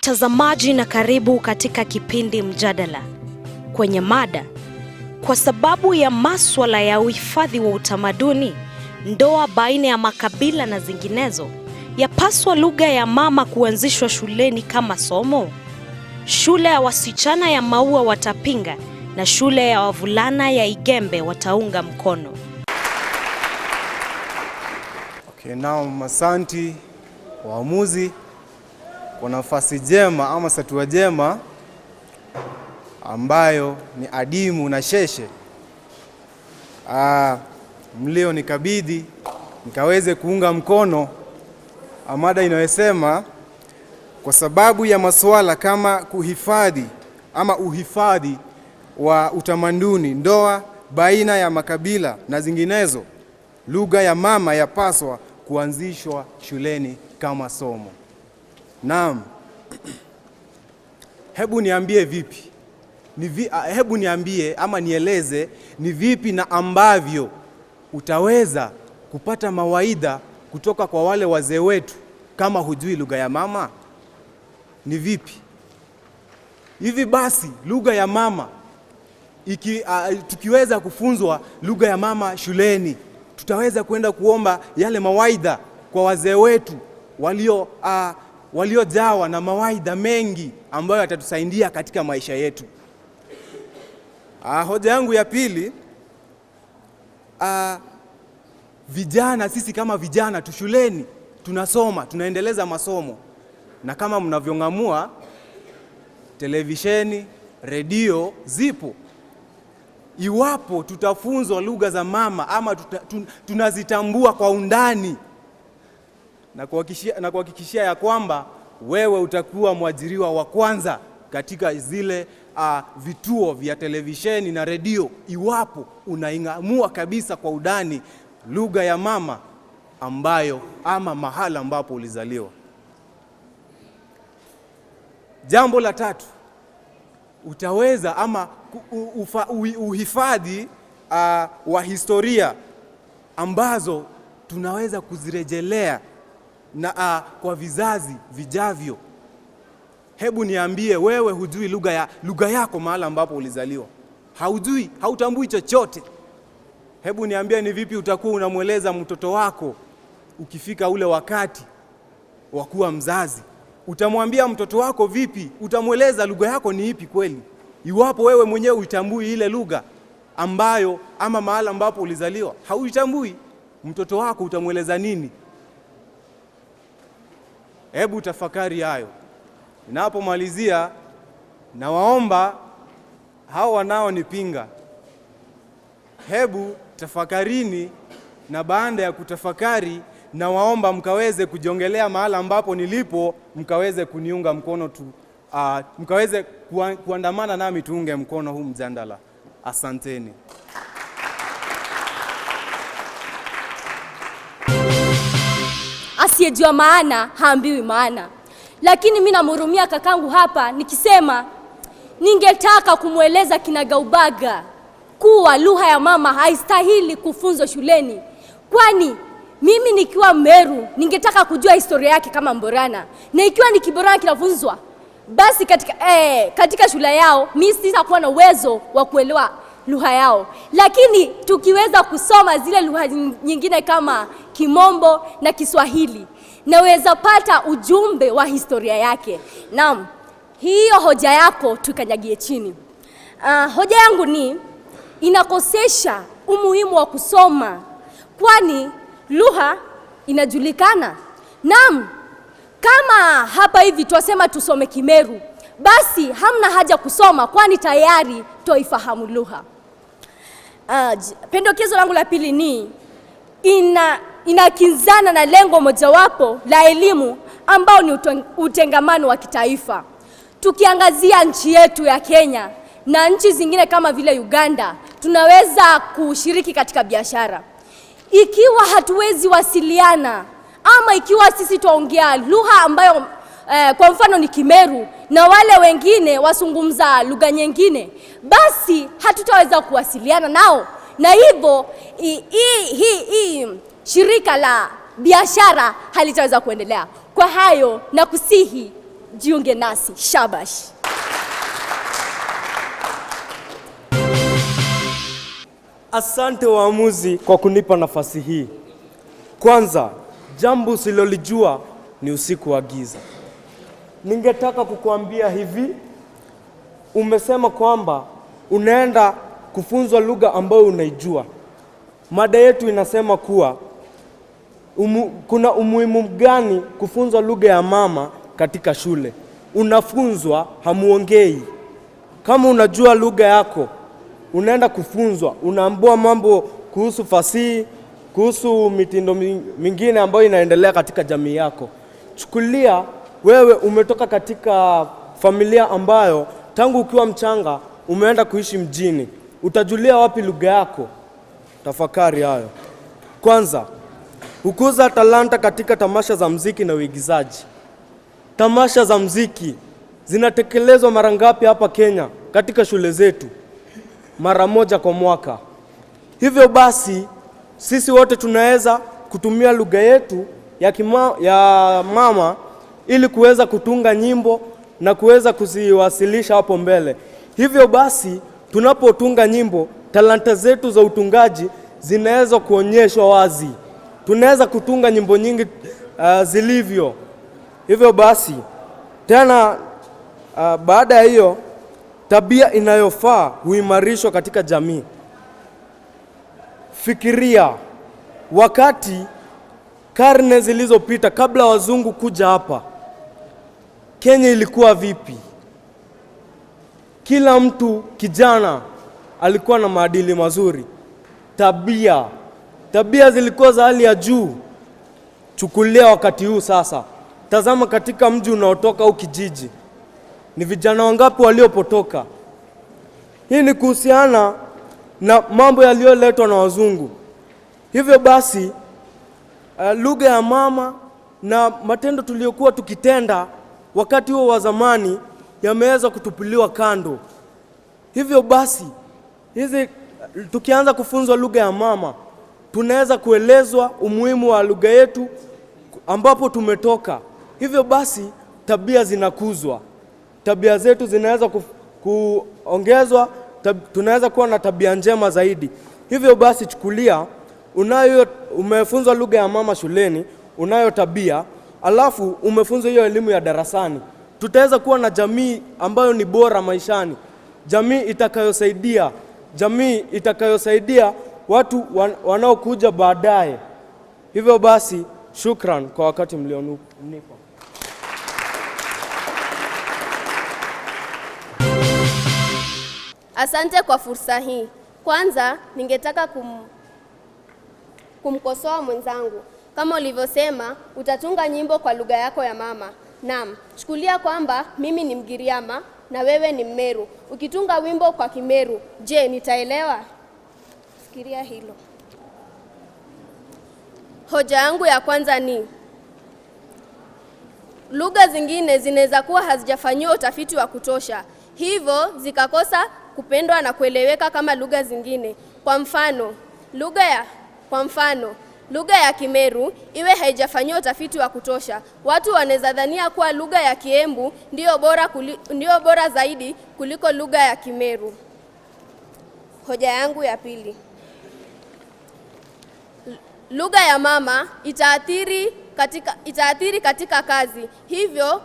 Mtazamaji na karibu katika kipindi Mjadala kwenye mada: kwa sababu ya maswala ya uhifadhi wa utamaduni, ndoa baina ya makabila na zinginezo, yapaswa lugha ya mama kuanzishwa shuleni kama somo? Shule ya wasichana ya Maua watapinga na shule ya wavulana ya Igembe wataunga mkono. Okay, naam, asanti waamuzi kwa nafasi jema ama satua jema ambayo ni adimu na sheshe mlio nikabidhi nikaweze kuunga mkono mada inayosema kwa sababu ya masuala kama kuhifadhi ama uhifadhi wa utamaduni, ndoa baina ya makabila na zinginezo, lugha ya mama yapaswa kuanzishwa shuleni kama somo. Naam, hebu niambie vipi hebu niambie ama nieleze ni vipi na ambavyo utaweza kupata mawaidha kutoka kwa wale wazee wetu kama hujui lugha ya mama? Ni vipi? Hivi basi lugha ya mama tukiweza kufunzwa lugha ya mama shuleni, tutaweza kwenda kuomba yale mawaidha kwa wazee wetu waliojawa na mawaidha mengi ambayo yatatusaidia katika maisha yetu. Hoja yangu ya pili, vijana, sisi kama vijana tu shuleni tunasoma, tunaendeleza masomo, na kama mnavyong'amua televisheni, redio zipo. Iwapo tutafunzwa lugha za mama ama tunazitambua kwa undani, na kuhakikishia ya kwamba wewe utakuwa mwajiriwa wa kwanza katika zile vituo vya televisheni na redio, iwapo unaing'amua kabisa kwa undani lugha ya mama ambayo ama mahala ambapo ulizaliwa. Jambo la tatu, utaweza ama uhifadhi wa historia ambazo tunaweza kuzirejelea na kwa vizazi vijavyo. Hebu niambie, wewe hujui lugha yako mahala ambapo ulizaliwa, haujui, hautambui chochote. Hebu niambie, ni vipi utakuwa unamweleza mtoto wako ukifika ule wakati wa kuwa mzazi? Utamwambia mtoto wako vipi? Utamweleza lugha yako ni ipi kweli, iwapo wewe mwenyewe uitambui ile lugha ambayo ama mahala ambapo ulizaliwa hauitambui? Mtoto wako utamweleza nini? Hebu tafakari hayo. Ninapomalizia, nawaomba hao wanaonipinga, hebu tafakarini, na baada ya kutafakari, nawaomba mkaweze kujiongelea mahala ambapo nilipo, mkaweze kuniunga mkono tu, mkaweze kuandamana nami tuunge mkono huu mjadala. Asanteni. Asiyejua maana haambiwi maana. Lakini mimi namhurumia kakangu hapa nikisema ningetaka kumweleza kinagaubaga kuwa lugha ya mama haistahili kufunzwa shuleni, kwani mimi nikiwa Meru ningetaka kujua historia yake kama Mborana, na ikiwa ni Kiborana kinafunzwa basi katika shule yao, mimi sitakuwa na uwezo wa kuelewa lugha yao. Lakini tukiweza kusoma zile lugha nyingine kama Kimombo na Kiswahili, naweza pata ujumbe wa historia yake. Naam, hiyo hoja yako tukanyagie chini. Hoja yangu ni inakosesha umuhimu wa kusoma, kwani lugha inajulikana. Naam, kama hapa hivi twasema tusome Kimeru, basi hamna haja kusoma, kwani tayari twaifahamu lugha. Pendekezo langu la pili ni inakinzana na lengo mojawapo la elimu ambao ni utengamano wa kitaifa. Tukiangazia nchi yetu ya Kenya na nchi zingine kama vile Uganda, tunaweza kushiriki katika biashara. Ikiwa hatuwezi wasiliana ama ikiwa sisi tuongea lugha ambayo kwa mfano ni Kimeru na wale wengine wasungumza lugha nyingine, basi hatutaweza kuwasiliana nao, na hivyo shirika la biashara halitaweza kuendelea. Kwa hayo nakusihi Jiunge nasi. Shabash. Asante waamuzi kwa kunipa nafasi hii. Kwanza, jambo usilolijua ni usiku wa giza. Ningetaka kukuambia hivi, umesema kwamba unaenda kufunzwa lugha ambayo unaijua. Mada yetu inasema kuwa kuna umuhimu gani kufunzwa lugha ya mama katika shule. Unafunzwa, hamuongei. Kama unajua lugha yako, unaenda kufunzwa, unaambiwa mambo kuhusu fasihi, kuhusu mitindo mingine ambayo inaendelea katika jamii yako. Chukulia wewe umetoka katika familia ambayo tangu ukiwa mchanga umeenda kuishi mjini, utajulia wapi lugha yako? Tafakari hayo. Kwanza, hukuza talanta katika tamasha za mziki na uigizaji. Tamasha za mziki zinatekelezwa mara ngapi hapa Kenya katika shule zetu? Mara moja kwa mwaka. Hivyo basi sisi wote tunaweza kutumia lugha yetu ya mama ili kuweza kutunga nyimbo na kuweza kuziwasilisha hapo mbele. Hivyo basi tunapotunga nyimbo, talanta zetu za utungaji zinaweza kuonyeshwa wazi. Tunaweza kutunga nyimbo nyingi zilivyo. Hivyo basi tena, baada ya hiyo, tabia inayofaa huimarishwa katika jamii. Fikiria wakati karne zilizopita kabla wazungu kuja hapa, Kenya ilikuwa vipi? Kila mtu kijana alikuwa na maadili mazuri, tabia zilikuwa za hali ya juu. Chukulia wakati huu sasa, tazama katika mji unaotoka au kijiji, ni vijana wangapi waliopotoka? Hii ni kuhusiana na mambo yaliyoletwa na wazungu. Hivyo basi, lugha ya mama na matendo tuliyokuwa tukitenda wakati huo wa zamani yameweza kutupiliwa kando. Hivyo basi, hizi tukianza kufunzwa lugha ya mama, tunaweza kuelezwa umuhimu wa lugha yetu ambapo tumetoka. Hivyo basi, tabia zinakuzwa, tabia zetu zinaweza kuongezwa, tunaweza kuwa na tabia njema zaidi. Hivyo basi, chukulia umefunzwa lugha ya mama shuleni, unayo tabia, alafu umefunzwa hiyo elimu ya darasani, tutaweza kuwa na jamii ambayo ni bora maishani, jamii itakayosaidia watu wanaokuja baadaye. Hivyo basi, shukran kwa wakati mlionipa. Asante kwa fursa hii. Kwanza ningetaka kumkosoa mwenzangu. Kama ulivyosema, utatunga nyimbo kwa lugha yako ya mama. Naam, chukulia kwamba mimi ni Mgiriama na wewe ni Mmeru. Ukitunga wimbo kwa Kimeru, je, nitaelewa? Fikiria hilo. Hoja yangu ya kwanza ni lugha zingine zinaweza kuwa hazijafanyiwa utafiti wa kutosha, hivyo zikakosa kupendwa na kueleweka kama lugha zingine. Kwa mfano, lugha ya Kimeru iwe haijafanyiwa utafiti wa kutosha, watu wanaweza dhania kuwa lugha ya Kiembu ndiyo bora zaidi kuliko lugha ya Kimeru. Hoja yangu ya pili, lugha ya mama itaathiri katika kazi, hivyo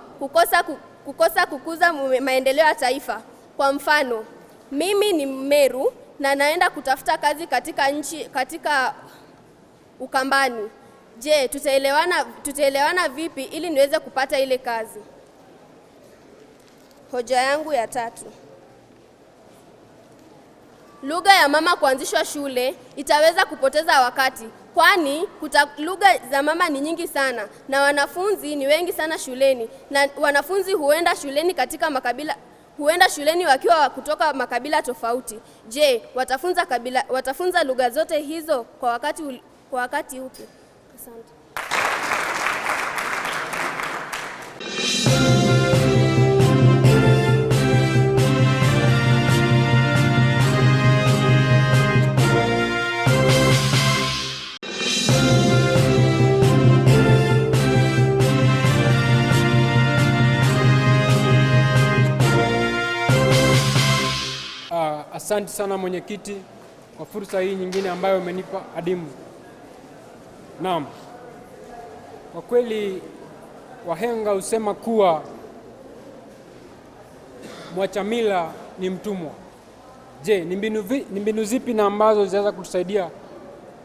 kukosa kukuza maendeleo ya taifa. Kwa mfano, mimi ni Mmeru na naenda kutafuta kazi katika nchi, katika Ukambani. Je, tutaelewana vipi ili niweze kupata ile kazi? Hoja yangu ya tatu, lugha ya mama kuanzishwa shule itaweza kupoteza wakati, kwani lugha za mama ni nyingi sana na wanafunzi ni wengi sana shuleni, na wanafunzi huenda shuleni katika makabila, huenda shuleni wakiwa kutoka makabila tofauti. Je, watafunza lugha zote hizo kwa wakati upi? Asante. Asante sana mwenyekiti kwa fursa hii nyingine ambayo umenipa adimu. Naam, kwa kweli wahenga husema kuwa mwacha mila ni mtumwa. Je, ni mbinu zipi na ambazo zinaweza kutusaidia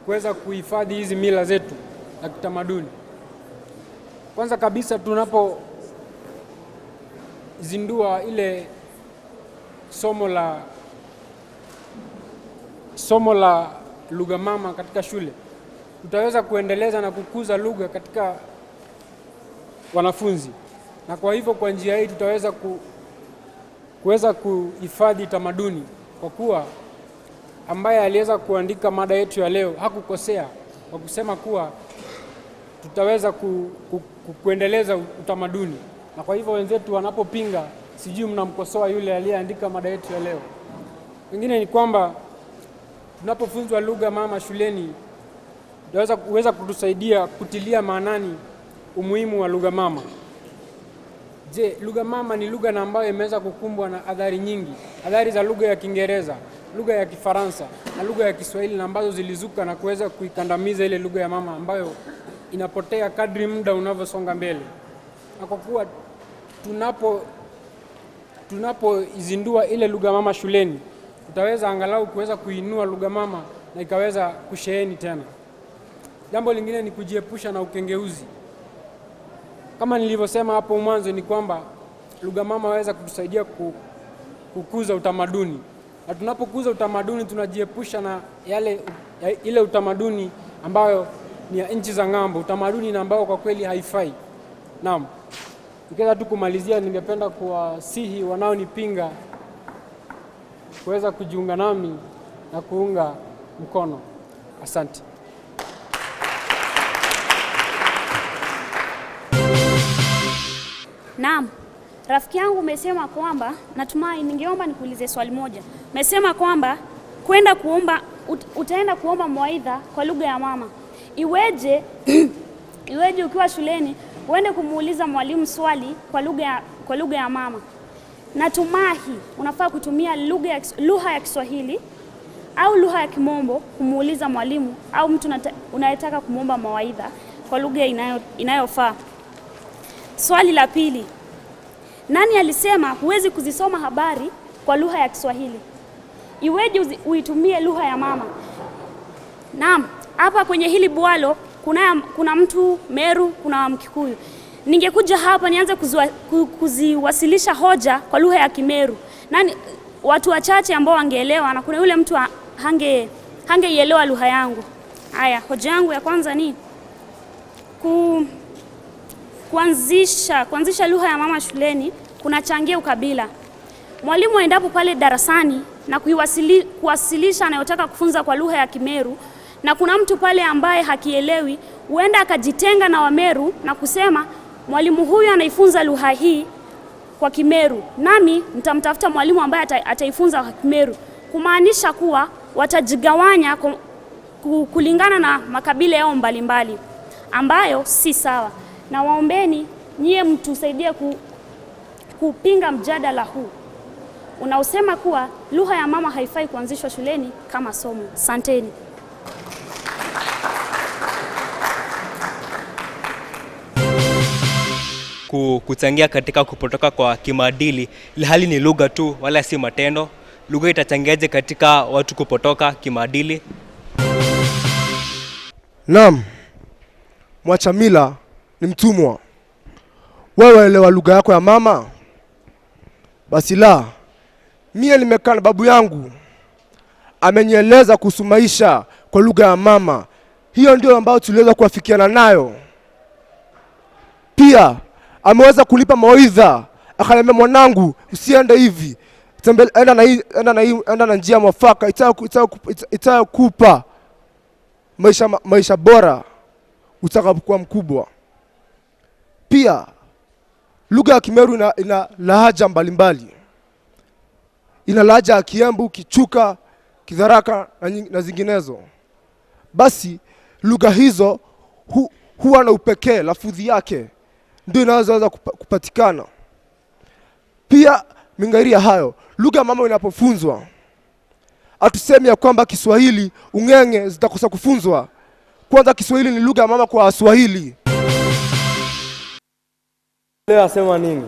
kuweza kuhifadhi hizi mila zetu za kitamaduni? Kwanza kabisa tunapozindua ile somo la lugha mama katika shule, tutaweza kuendeleza na kukuza lugha katika wanafunzi, na kwa hivyo kwa njia hii tutaweza kuweza kuhifadhi tamaduni, kwa kuwa ambaye aliweza kuandika mada yetu ya leo hakukosea kwa kusema kuwa tutaweza kuendeleza utamaduni. Na kwa hivyo wenzetu wanapopinga, sijui mnamkosoa yule aliyeandika mada yetu ya leo. Wengine ni kwamba tunapofunzwa lugha mama shuleni tutaweza kutusaidia kutilia maanani umuhimu wa lugha mama. Je, lugha mama ni lugha na ambayo imeweza kukumbwa na athari nyingi, athari za lugha ya Kiingereza, lugha ya Kifaransa na lugha ya Kiswahili, na ambazo zilizuka na kuweza kuikandamiza ile lugha ya mama ambayo inapotea kadri muda unavyosonga mbele. Na kwa kuwa tunapoizindua ile lugha mama shuleni, tutaweza angalau kuweza kuinua lugha mama na ikaweza kusheheni tena. Jambo lingine ni kujiepusha na ukengeuzi. Kama nilivyosema hapo mwanzo ni kwamba lugha mama waweza kutusaidia kukuza utamaduni. Na tunapokuza utamaduni tunajiepusha na ile utamaduni ambayo ni ya nchi za ng'ambo, utamaduni na ambao kwa kweli haifai. Naam. Nikiweza tu kumalizia, ningependa kuwasihi wanaonipinga kuweza kujiunga nami na kuunga mkono. Asante. Naam, rafiki yangu umesema kwamba, natumai ningeomba nikuulize swali moja. Umesema kwamba kwenda kuomba utaenda kuomba mawaidha kwa lugha ya mama. Iweje iweje ukiwa shuleni uende kumuuliza mwalimu swali kwa lugha ya mama? Natumahi unafaa kutumia lugha ya Kiswahili au lugha ya Kimombo kumuuliza mwalimu au mtu unayetaka kumuomba mawaidha kwa lugha inayofaa. Swali la pili, nani alisema huwezi kuzisoma habari kwa lugha ya Kiswahili? Iweje uitumie lugha ya mama? Naam, hapa kwenye hili bwalo kuna mtu Meru, kuna Mkikuyu. Ningekuja hapa nianze kuziwasilisha hoja kwa lugha ya Kimeru, nani, watu wachache ambao wangeelewa, na kuna yule mtu hangeielewa lugha yangu. Haya, hoja yangu ya kwanza ni kuanzisha lugha ya mama shuleni kunachangia ukabila. Mwalimu aendapo pale darasani na kuwasilisha anayotaka kufunza kwa lugha ya Kimeru, na kuna mtu pale ambaye hakielewi, huenda akajitenga na Wameru na kusema mwalimu huyu anaifunza lugha hii kwa Kimeru, nami nitamtafuta mwalimu ambaye ataifunza kwa Kimeru. Kumaanisha kuwa watajigawanya kulingana na makabila yao mbalimbali, ambayo si sawa. Na waombeni nyie mtusaidie kupinga mjadala huu unaosema kuwa lugha ya mama haifai kuanzishwa shuleni kama somo. Asanteni. Kuchangia katika kupotoka kwa kimaadili, ilhali ni lugha tu wala si matendo. Lugha itachangiaje katika watu kupotoka kimaadili? Naam, mwacha mila ni mtumwa. Wewe elewa lugha yako ya mama? Basi la, mie nimekaa na babu yangu, amenieleza kuhusu maisha kwa lugha ya mama. Hiyo ndio ambayo tuliweza kuafikiana nayo. Pia ameweza kulipa mawaidha, akaniambia mwanangu, usiende hivi, enda na njia mwafaka itayokupa maisha bora utakapokuwa mkubwa. Pia lugha ya Kimeru ina lahaja mbalimbali. Ina lahaja ya Kiembu, Kichuka, Kidharaka na zinginezo. Basi lugha hizo huwa na upekee, lafudhi yake ndio inaweza kupatikana. Pia mingaria hayo, lugha mama inapofunzwa Hatusemi ya kwamba Kiswahili ung'eng'e zitakosa kufunzwa. Kwanza Kiswahili ni lugha ya mama kwa Waswahili. Leo asema nini?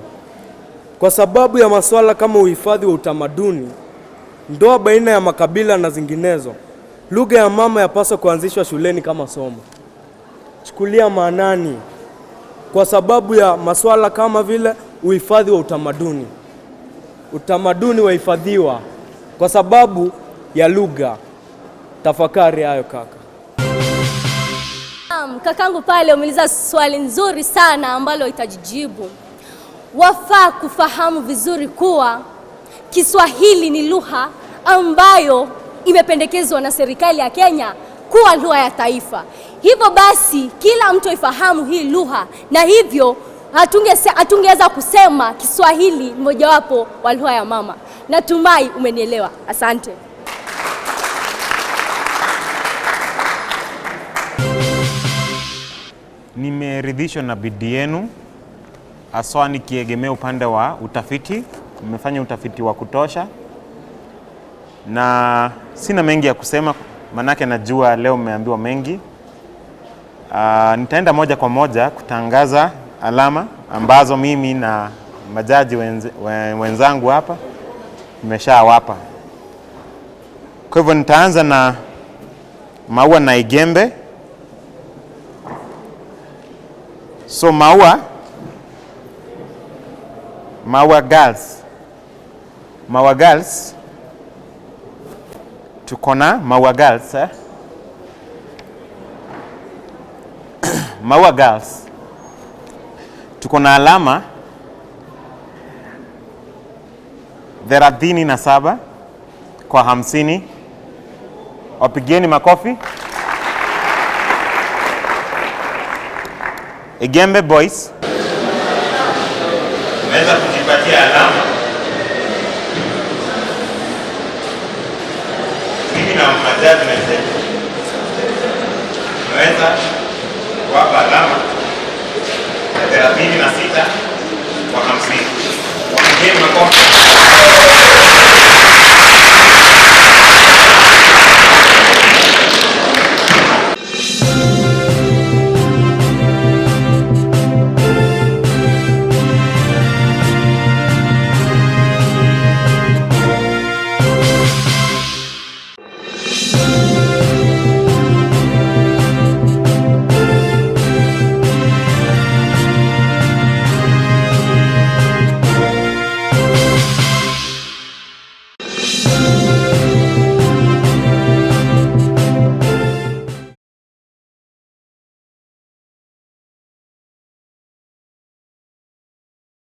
Kwa sababu ya masuala kama uhifadhi wa utamaduni, ndoa baina ya makabila na zinginezo, lugha ya mama yapaswa kuanzishwa shuleni kama somo. Chukulia maanani, kwa sababu ya masuala kama vile uhifadhi wa utamaduni, utamaduni wahifadhiwa kwa sababu ya lugha. Tafakari hayo kaka. Naam, kakangu pale umeuliza swali nzuri sana ambalo itajijibu. Wafaa kufahamu vizuri kuwa Kiswahili ni lugha ambayo imependekezwa na serikali ya Kenya kuwa lugha ya taifa. Hivyo basi kila mtu aifahamu hii lugha, na hivyo hatungeweza kusema Kiswahili ni mojawapo wa lugha ya mama. Natumai umenielewa. Asante. Nimeridhishwa na bidii yenu, haswa nikiegemea upande wa utafiti. Mmefanya utafiti wa kutosha, na sina mengi ya kusema, manake najua leo mmeambiwa mengi. Nitaenda moja kwa moja kutangaza alama ambazo mimi na majaji wenzangu hapa nimeshawapa. Kwa hivyo nitaanza na Maua na Igembe. So Maua Girls, Maua Girls, tuko na Maua Girls, eh? Maua Girls tuko na alama 37 kwa 50. Wapigieni makofi. Igembe Boys naweza kujipatia alama. Mimi na majaji wenzetu naweza kuwapa alama 36 kwa 50. Wapigieni makofi.